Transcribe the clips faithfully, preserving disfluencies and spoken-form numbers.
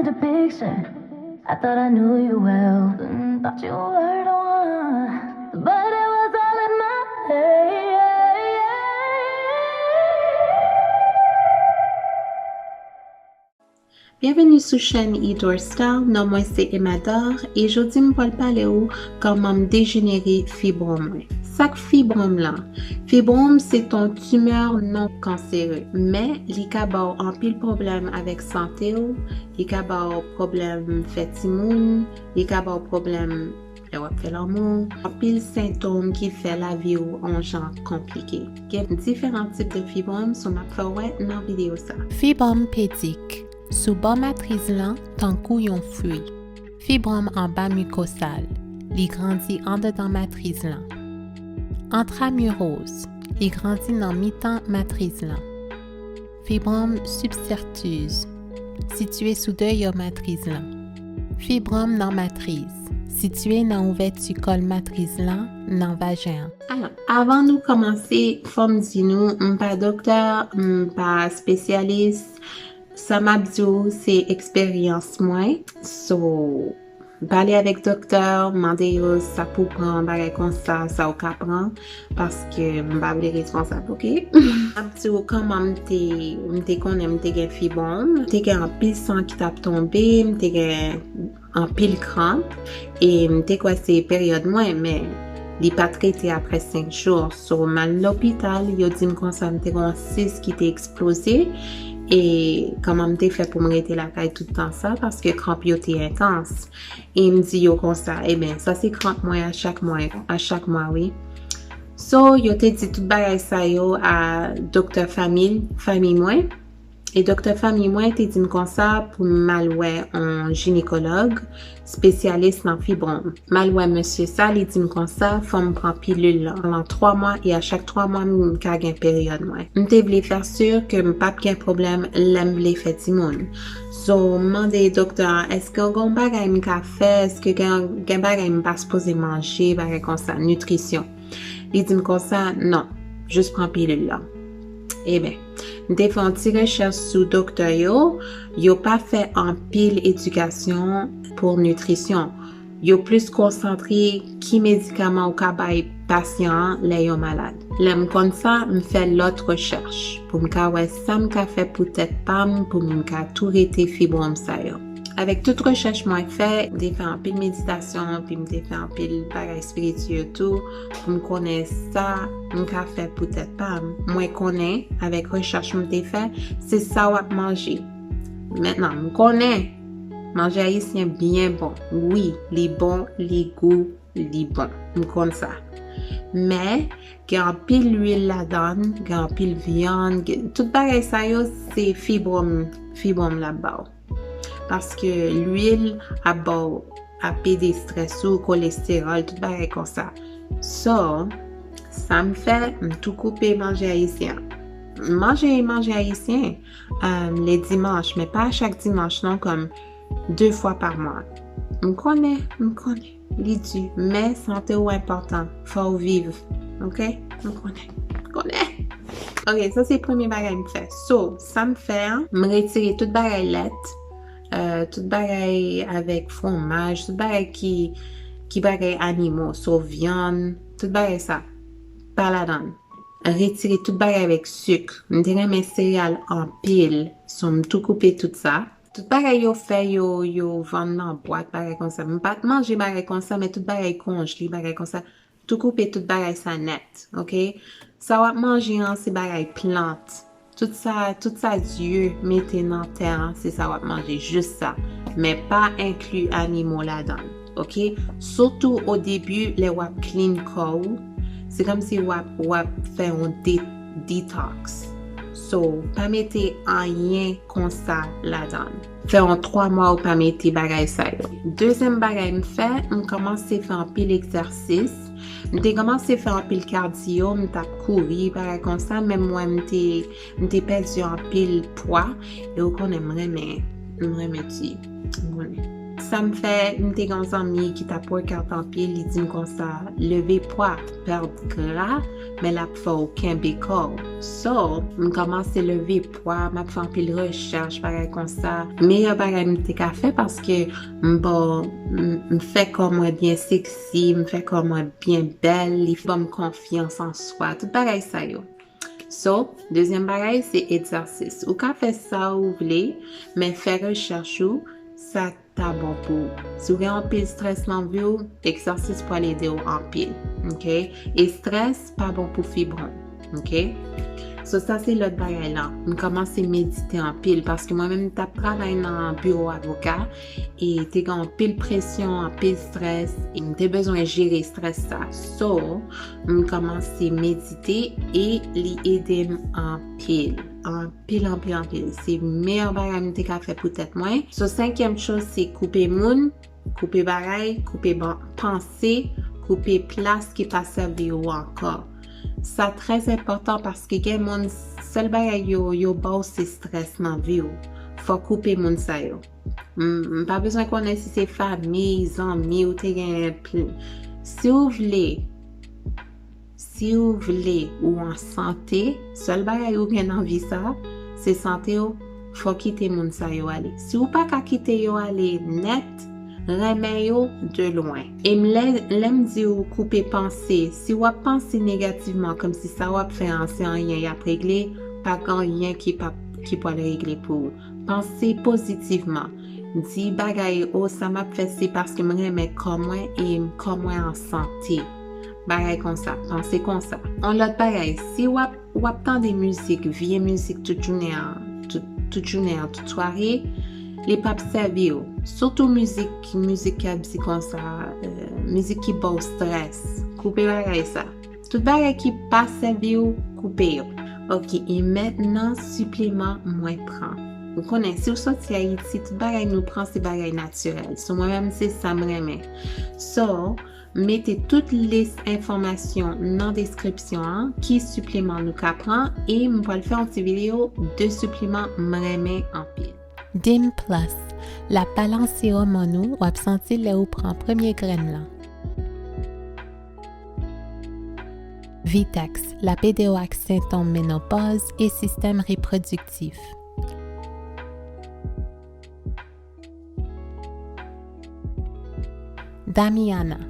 the picture. I thought I knew you well. Mm, thought you were the one. But it was all in my head. Byenveni sou chèn Eat or Style, non mwen se Emma Dor, e jodi m pral pale ou kòman m dejenere fibwòm mwen. Sa k fibwòm lan? Fibwòm se yon timè non kansere, men li ka ba w anpil pwoblèm avèk sante w, li ka ba w pwoblèm fè timoun, li ka ba w pwoblèm lè w ap fè lanmou, anpil sentòm ki fè lavi w yon jan konplike. Gen diferan tip de fibwòm, so m ap fè w wè nan videyo sa. Fibwòm pedik, sou bò matriz lan, tankou yon fwi. Fibwòm anba mikosal, li grandi andedan matriz lan. Antramiroz, li grandi nan mitan matriz lan. Fibwòm sibsètiz, sitiye sou deyò matriz lan. Fibwòm nan matriz, sitiye nan ouvèti kòl matriz lan, nan vajen an. Alò, avan nou kòmanse, fò m di nou, m pa doktè, m pa espesyalis. Sa m ap di w, se eksperyans mwen. So, pale avèk doktè, mande yo sa pou pran, bagay konsa, sa w ka pran, paske m pa vle responsab, oke? M ap di w kòman m te, m te konnen m te gen fibwòm, m te gen anpil san ki t ap tonbe, m te gen anpil kranp, e m te kwè se peryòd mwen, men li pa t rete apre senk jou. So, m al lopital, yo di m konsa m te gen yon sis ki te eksploze, e kòman m te fè pou m rete lakay tout tan sa, paske kranp yo te entans. E m di yo konsa, "Ebyen, sa se kranp mwen a chak mwa, a chak mwa, wi." So, yo te di tout bagay sa yo a doktè fanmi, fanmi mwen. E doktè fanmi mwen te di m konsa pou m al wè yon jinekològ, espesyalis nan fibwòm. M al wè mesye sa, li di m konsa, fò m pran pilil lan pandan twa mwa, e a chak twa mwa, m ka gen peryòd mwen. M te vle fè si ke m p ap gen pwoblèm lè m vle fè timoun. So, m mande doktè an, èske gen yon bagay m ka fè? Èske gen, gen bagay m pa sipoze manje, bagay konsa, nitrisyon? Li di m konsa, "Non, jis pran pilil lan." Ebyen, m te fè yon ti rechèch sou doktè yo, yo pa fè anpil edikasyon pou nitrisyon. Yo plis konsantre ki medikaman ou ka bay pasyan an lè yo malad. Lè m konn sa, m fè lòt rechèch pou m ka wè sa m ka fè pou tèt pa m, pou m ka tou rete fibwòm sa yo. Avèk tout rechèch mwen fè, m te fè anpil meditasyon, epi m te fè anpil bagay espirityèl tou, pou m konnen sa m ka fè pou tèt pa m. Mwen konnen, avèk rechèch m te fè, se sa w ap manje. Mentnan, m konnen manje ayisyen byen bon. Wi, li bon, li gou, li bon. M konn sa. Men, gen anpil lwil ladan l, gen anpil vyann, gen, tout bagay sa yo, se fibwòm, fibwòm l ap ba w. Paske lwil ap ba w, ap ede estrès ou, kolestewòl, tout bagay konsa. So, sa m fè, m tou koupe manje ayisyen. M manje manje ayisyen, um, le dimanch, men pa chak dimanch non, kòm de fwa pa mwa. M konnen, m konnen, li di, men sante w enpòtan, fò w viv, oke? M konnen, m konnen. Oke, sa se premye bagay m fè. So, sa m fè an, m retire tout bagay lèt, euh, tout bagay avèk fwomaj, tout bagay ki, ki bagay animo, so vyann, tout bagay sa, pa ladan l. Retire tout bagay avèk sik. M te renmen sereyal anpil, so m tou koupe tout sa. Tout bagay yo fè, yo, yo vann nan bwat, bagay konsa. M pa t manje bagay konsa, men tout bagay konjle, bagay konsa. Tou koupe tout bagay sa nèt, oke? Sa w ap manje an, se bagay plant. Tout sa, tout sa Dye mete nan tè an, se sa w ap manje, jis sa. Men pa enkli animo ladan l, oke? Sitou o debi, lè w ap clean kò w, se kòmsi w ap, w ap fè yon de-, detox. So, pa mete anyen konsa ladan l. Fè yon twa mwa ou pa mete bagay sa yo. Dezyèm bagay m fè, m kòmanse fè anpil egzèsis. M te kòmanse fè anpil kadyo, m t ap kouri, bagay konsa, men mwen m te, m te pèdi anpil pwa, e ou konnen m renmen, m renmen ti, ou konnen. Sa m fè, m te gen yon zanmi ki t ap workout anpil, li di m konsa, leve pwa, pèd gra, men l ap fè w kenbe kò w. So, m kòmanse leve pwa, m ap fè anpil rechèch, bagay konsa. Meyè bagay m te ka fè paske m bon, m, m fè kò mwen byen seksi, m fè kò mwen byen bèl, li ban m konfyans an swa, tout bagay sa yo. So, dezyèm bagay, se egzèsis. Ou ka fè sa ou vle, men fè rechèch ou, sa ta bon pou ou. Si w gen anpil strès nan vi w, egzèsis pral ede w anpil. Ok? E strès pa bon pou fibwòm. Ok? So, sa se lòt bagay la. M kòmanse medite anpil paske mwen menm m t ap travay nan biwo avoka e te gen anpil presyon, anpil strès, e m te bezwen jere strès sa. So, m kòmanse medite e li ede m anpil, anpil, anpil, anpil. Se meyè bagay m te ka fè pou tèt mwen. So, senkyèm choz, se koupe moun, koupe bagay, koupe ban-, panse, koupe plas ki pa sèvi w ankò. Sa trè enpòtan paske gen moun, sèl bagay yo, yo ba w se strès nan vi w. Fò koupe moun sa yo. M, m pa bezwen konnen si se fanmi, zanmi ou te genyen pl-, si w vle, si w vle ou an sante, sèl bagay ou gen nan vi sa, se sante w, fò kite moun sa yo ale. Si w pa ka kite yo ale nèt, renmen yo de lwen. E m lè, lè m di w koupe panse, si w ap panse negativman, kòmsi sa w ap fè an se anyen y ap regle, pa gen anyen ki p ap, ki pral regle pou ou. Panse pozitivman. Di bagay, o, sa m ap fè se paske m renmen kò mwen e kò mwen an sante. Bagay konsa, panse konsa. Yon lòt bagay, si w ap, w ap tande mizik, vye mizik tout jounen an, tout, tout jounen an, tout sware, li p ap sèvi w. Sitou mizik, mizik ki ap di konsa, euh, mizik ki ba w strès. Koupe bagay sa. Tout bagay ki pa sèvi w, koupe yo. Ok, e mentnan, sipleman mwen pran. Ou konnen, si w soti Ayiti, tout bagay nou pran, se bagay natirèl. So, mwen menm, se sa m renmen. So, mete tout lis enfòmasyon nan deskripsyon an, ki sipleman nou ka pran, e m pral fè yon ti videyo de sipleman m renmen anpil. Dim Plus, l ap balanse òmòn ou, w ap santi lè ou pran premye grenn lan. Vitex, l ap ede w ak sentòm menopòz e sistèm repwodiktif. Damiana,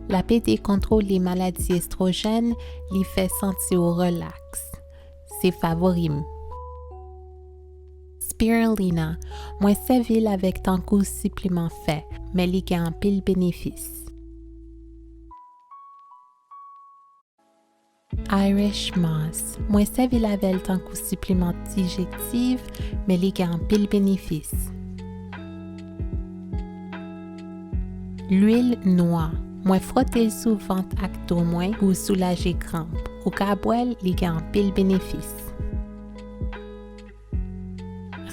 l ap ede kontwole maladi estwojèn, li fè santi w rilaks. Se favori m. Spirulina, mwen sèvi l avèk tankou sipleman fè, men li gen anpil benefis. Irish Moss, mwen sèvi l avè l tankou sipleman dijestif, men li gen anpil benefis. Lwil nwa, mwen fwote l sou vant ak do mwen pou soulaje kranp. Ou ka bwè l, li gen anpil benefis.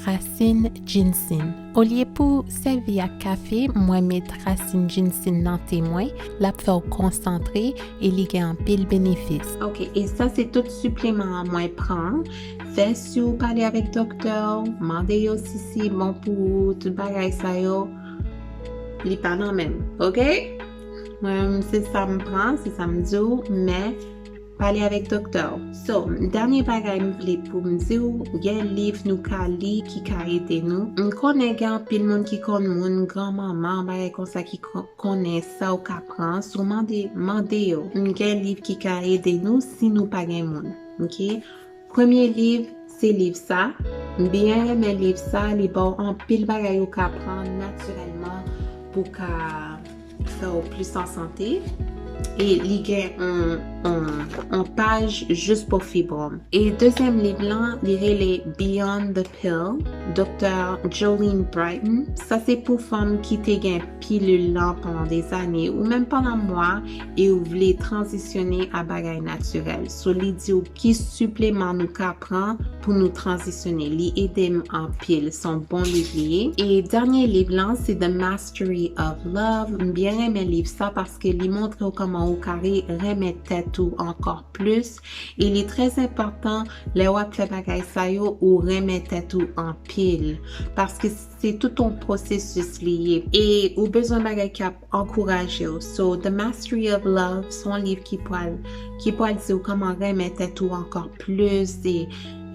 Rasin ginseng. Olye pou sèvi ak kafe, mwen met rasin ginseng nan te mwen, l ap fè w konsantre e li gen anpil benefis. Ok, e sa se tout sipleman an mwen pran. Fè si w pale avèk doktè w, mande yo si se bon pou ou, tout bagay sa yo, li pa nan men m, ok? Mwen menm, se sa m pran, se sa m di w, men pale avèk doktè w. So, dènye bagay m vle pou m di w, gen liv nou ka li ki ka ede nou. M konnen gen anpil moun ki konn moun, granmanman, bagay konsa ki ko-, konnen sa w ka pran. So, mande, mande yo. M gen liv ki ka ede nou si nou pa gen moun. Ok? Premye liv, se liv sa. M byen renmen liv sa. Li ba w anpil bagay ou ka pran natirèlman pou w ka fè w plis an sante. E li gen yon, yon, yon paj jis pou fibwòm. E dezyèm liv lan, li rele Beyond the Pill, Doktè Jolene Brighten. Sa se pou fanm ki te gen pilil lan pandan dèzane, ou menm pandan mwa, e ou vle tranzisyone a bagay natirèl. So, li di w ki sipleman nou ka pran pou nou tranzisyone. Li ede m anpil. Se yon bon liv li ye. E dènye liv lan, se The Mastery of Love. M byen renmen liv sa paske li montre w kòman kòman ou ka re- renmen tèt ou ankò plis. E li trè enpòtan, lè w ap fè bagay sa yo, ou renmen tèt ou anpil. Paske se tout yon pwosesis li ye. E ou bezwen bagay ki ap ankouraje w. So, The Mastery of Love, se yon liv ki pral, ki pral di w kòman renmen tèt ou ankò plis. E,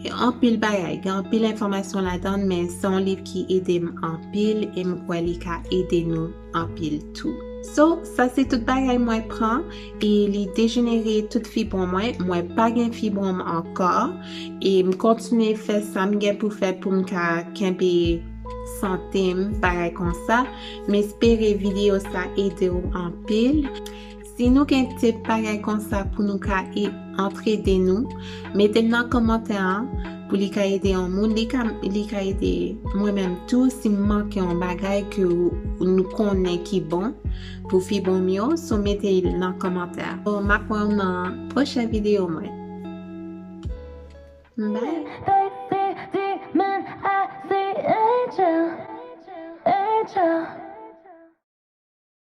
e anpil bagay, gen anpil enfòmasyon ladan l, men se yon liv ki ede m anpil e m kwè li ka ede nou anpil tou. So, sa se tout bagay mwen pran e li dejenere tout fibwòm mwen. Mwen pa gen fibwòm ankò e m kontinye fè sa m gen pou fè pou m ka kenbe sante m, bagay konsa. M espere videyo sa ede w anpil. Si nou gen tip bagay konsa pou nou ka e- antrede nou, mete l nan kòmantè an pou li ka ede yon moun, li ka, li ka ede mwen menm tou si m manke yon bagay ke ou- nou konnen ki bon pou fibwòm yo, so mete l nan kòmantè. So, m ap wè w nan pwochèn videyo mwen. Bye! They see demon, I see angel. Angel.